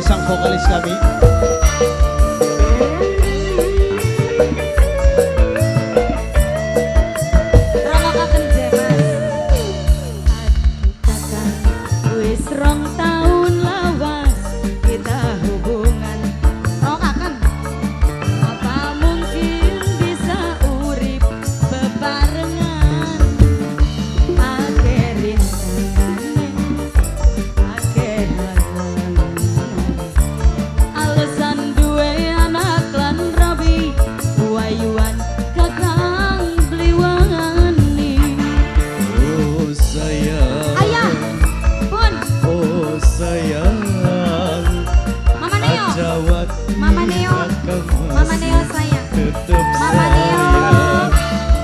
Sang vokalis kami. Romokaken Mas. Aduh Kakang, wis 2 tahun lawas kita hubungan. Romokaken. Apa mungkin bisa urip bebarengan? Akeh rintangane, akeh halangan. Alasan duwe anak lan rabi, wayuan Kakang beli wani. Oh sayang. Ayah, Bun, Oh sayang. Mama Neo, Aja wedi, Mama Neo, Kakang Mama masih Neo sayang. tetep Mama Neo. sayang.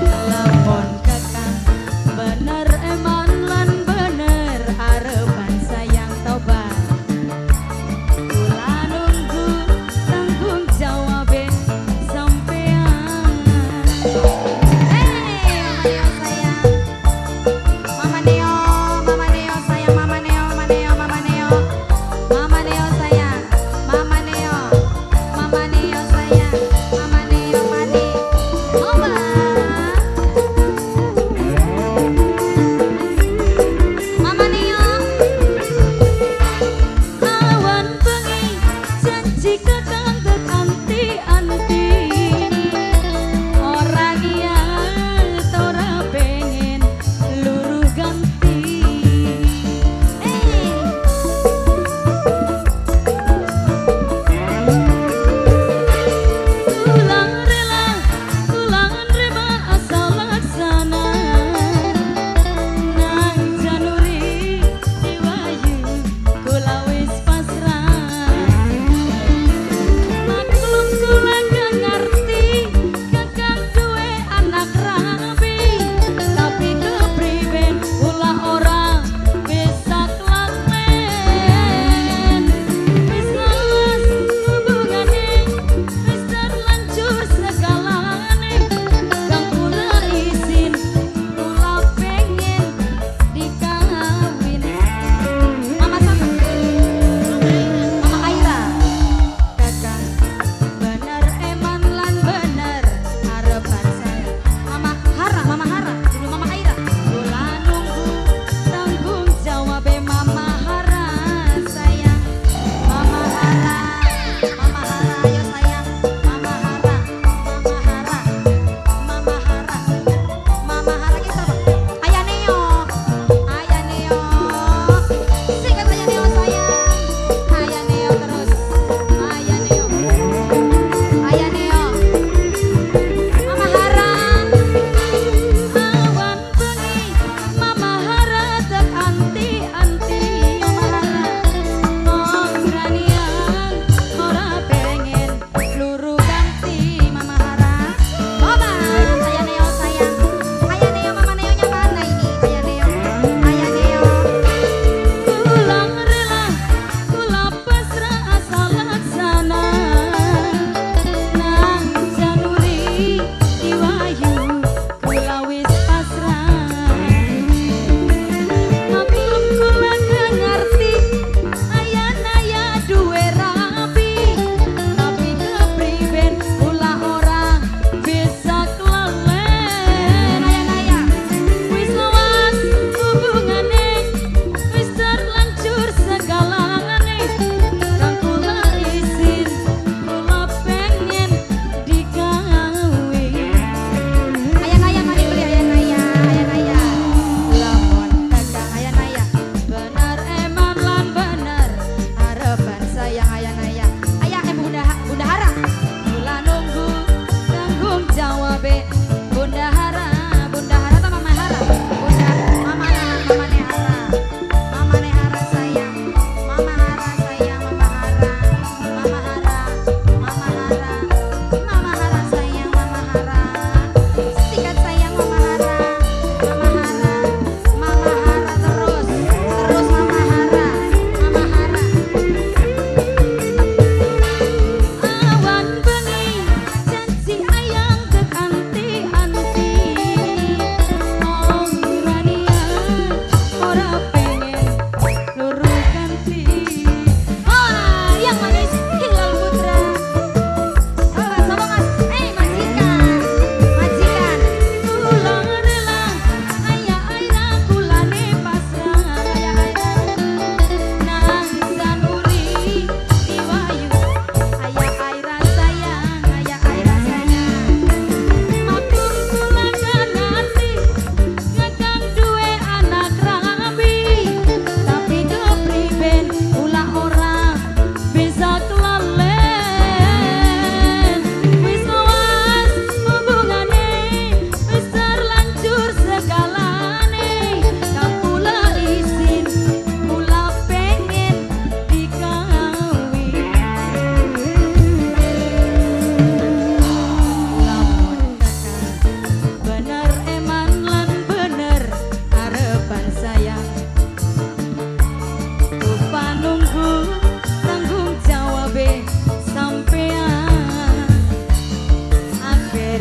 Telepon Kakang, bener eman lan bener arepan sayang tobat. Kula nunggu tanggung jawabe sampean. Hey, Mama Neo sayang. Mama Neo, Mama Neo sayang, Mama Neo, Mama Neo, Mama Neo. Mama Neo sayang, Mama Neo. Mama Neo sayang, Mama Neo mani.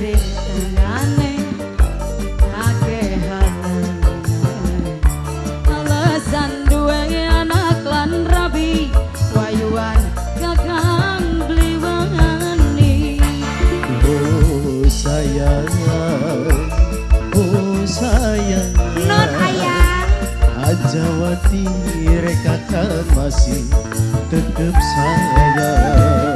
Rintangane akeh halangane, alasan duwe anak lan rabi, wayuan kakang beli wani. Oh sayang, oh sayang. Non ayang. Aja wati, kakang masih tetep sayang.